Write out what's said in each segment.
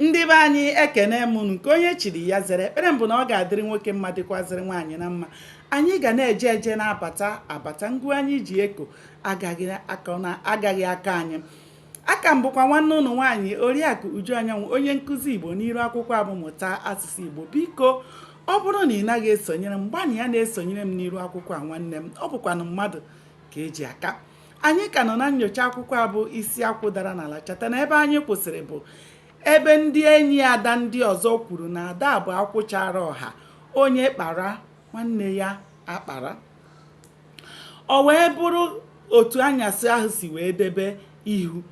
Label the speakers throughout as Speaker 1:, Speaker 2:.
Speaker 1: Ndị be anyị, ekene m unu. Nke onye chiri ya zere. Ekpere m bụ na ọ ga-adịrị nwoke mma, dịkwazịrị nwaanyị na mma. Anyị ga na-eje eje, na-abata abata. Ngụ anyị ji eko agaghị akọ na agaghị aka anyị aka. M bụkwa nwanne ụnụ nwaanyị, Oriakụ Uju Anyanwụ, onye nkụzi Igbo n'iru akwụkwọ abụ Mụta Asụsụ Igbo. Biko, ọ bụrụ na ị naghị esonyere m, gbanị ya na-esonyere m n'iru akwụkwọ a. Nwanne m, ọ bụkwanụ mmadụ ka eji aka. Anyị ka nọ na nyocha akwụkwọ abụ Isi Akwụ Dara n'Ala. Cheta na ebe anyị kwụsịrị bụ ebe ndị enyi Ada ndị ọzọ kwuru na Ada bụ akwụchara ọha, onye kpara nwanne ya akpara. O wee bụrụ otu anyasị ahụ si wee debe ihu.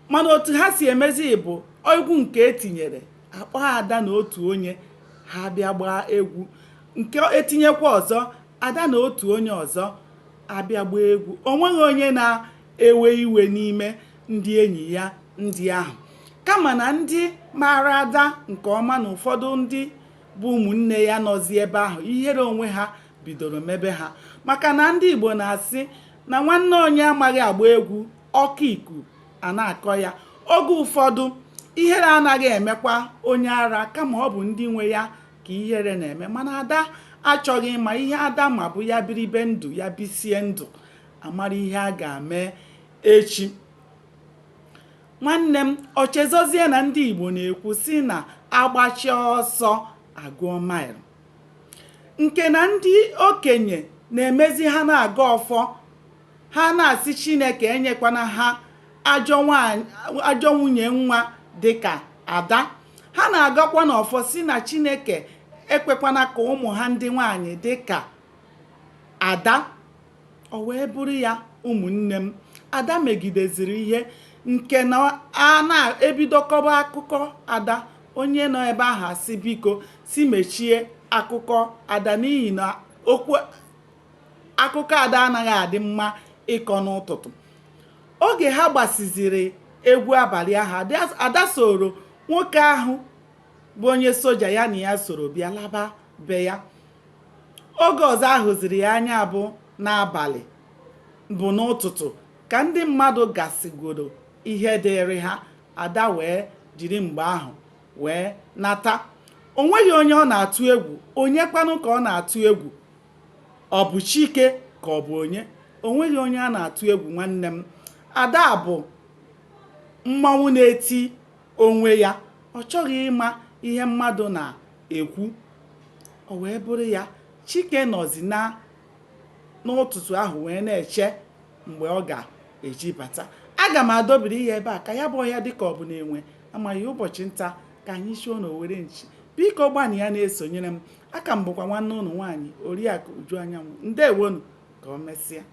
Speaker 1: Mana otu ha si emezi bụ egwu nke etinyere, akpọ Ada na otu onye, ha bịa gbaa egwu. Nke etinyekwa ọzọ, Ada na otu onye ọzọ abịa gbaa egwu. O nweghị onye na-ewe iwe n'ime ndị enyi ya ndị ahụ, kama na ndị maara Ada nke ọma na ụfọdụ ndị bụ ụmụnne ya nọzi ebe ahụ, ihere onwe ha bidoro mebe ha, maka na ndị Igbo na-asị na nwanne onye amaghị agba egwu, ọkụ iku a na-akọ ya. Oge ụfọdụ ihere anaghị emekwa onye ara, kama ọ bụ ndị nwe ya ka ihere na-eme. Mana Ada achọghị ịma ihe. Ada ma bụ ya biribe ndụ ya, bisie ndụ, amara ihe a ga-eme echi. Nwanne m, ọ chezozie na ndị Igbo na-ekwu si na agbachia ọsọ agụọ maịlụ, nke na ndị okenye na-emezi ha na-aga ọfọ, ha na-asị Chineke enyekwana ha ajọ nwunye nwa dịka Ada. Ha na-agakwa n'ọfọ si na Chineke ekwekwana ka ụmụ ha ndị nwanyị dịka Ada. O wee bụrụ ya, ụmụnne m, Ada megideziri ihe nke na a na-ebidokọba akụkọ Ada, onye nọ ebe ahụ asị biko si mechie akụkọ Ada, n'ihi na okwu akụkọ Ada anaghị adị mma ịkọ n'ụtụtụ. Oge ha gbasiziri egwu abalị ahụ, Ada soro nwoke ahụ bụ onye soja ya na ya soro bịa laba be ya. Oge ọzọ ahụziri ya anya bụ n'abalị, bụ n'ụtụtụ, ka ndị mmadụ gasịgoro ihe dịrị ha. Ada wee jiri mgbe ahụ wee nata. O nweghị onye ọ na-atụ egwu. Onye kwanụ ka ọ na-atụ egwu? Ọ bụ Chike ka ọ bụ onye? O nweghị onye a na-atụ egwu. Nwanne m, Ada bụ mmanwụ na-eti onwe ya. Ọ chọghị ịma ihe mmadụ na-ekwu. O wee bụrụ ya, Chike nọzi na n'ụtụtụ ahụ wee na-eche mgbe ọ ga-eji bata. Aga m adọbiri ya ebe a ka ya bụ ọhịa dịka ọ bụ na enwe amaghị. Ụbọchị nta ka anyị chụọ n'owere nchi. Biko, gbanị ya na-esonyere m. Aka m bụkwa nwanne ụnụ nwaanyị, Oriakụ Uju Anyanwụ. Ndewonu, ka o mesịa.